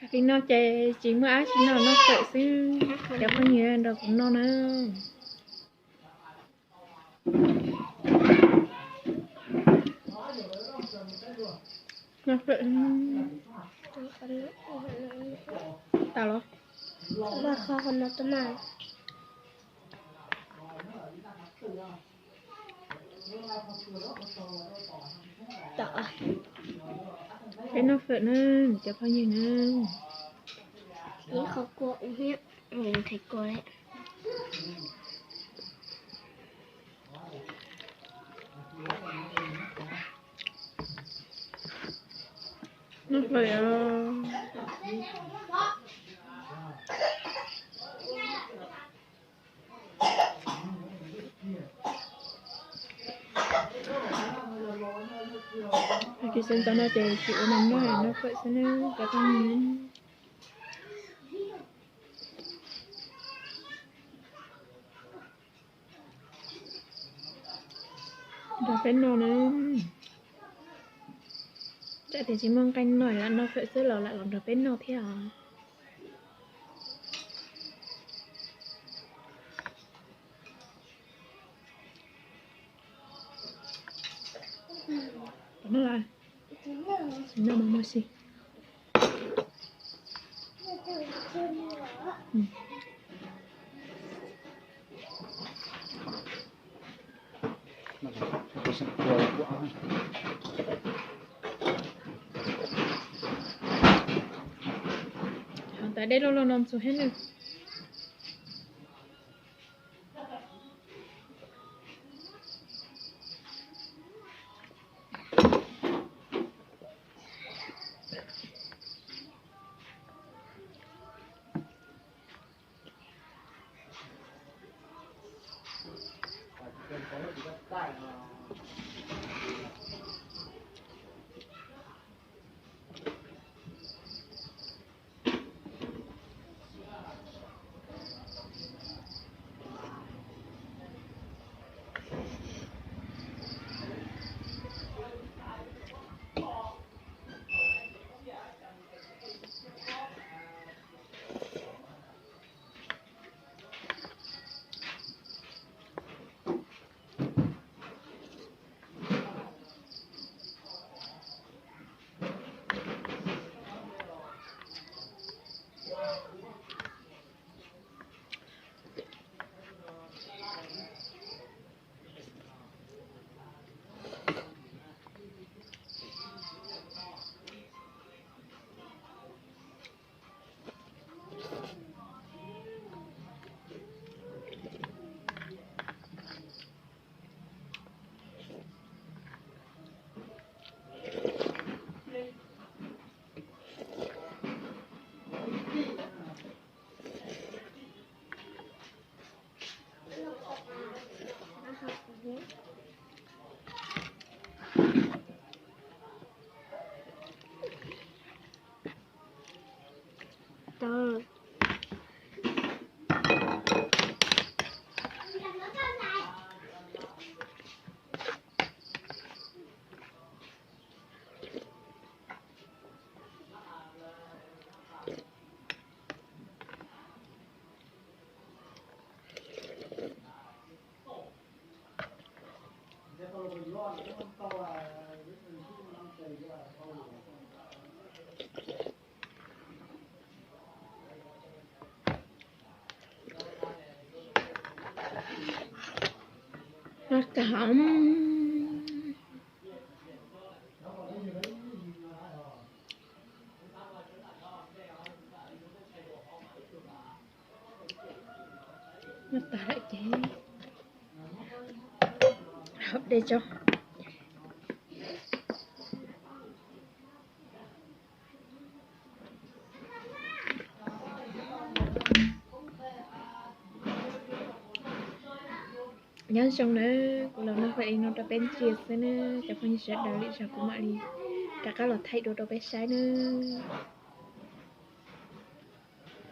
Li no ces tsis muaj dab tsi no, noj fawm xwb, cov phooj ywg nrog kuv noj na. Noj fawm tas los. Peb noj fawm na, cov phooj ywg na. Ib qho kua thiab, qhov kua. Noj fawm os. Tsis xav ntxov no ces tsis ua mov noj, noj fawm xwb nawb cov phooj ywg. Nrog peb noj na. Tsam tias tsis muaj nqaij noj, lam noj fawm xwb los lam los nrog peb noj thiab os. Noj mas muag si. Hauv tas dej loj loj no ntxuag thiab nawb. Noj tas lawm ces haus dej tso. Nyob zoo nawb, kuv los noj fawm li no rau peb ntsia xwb nawb cov phooj ywg sawv daws, lwm zaus kuv mam li rov qab los thaij dua rau peb saib nawb.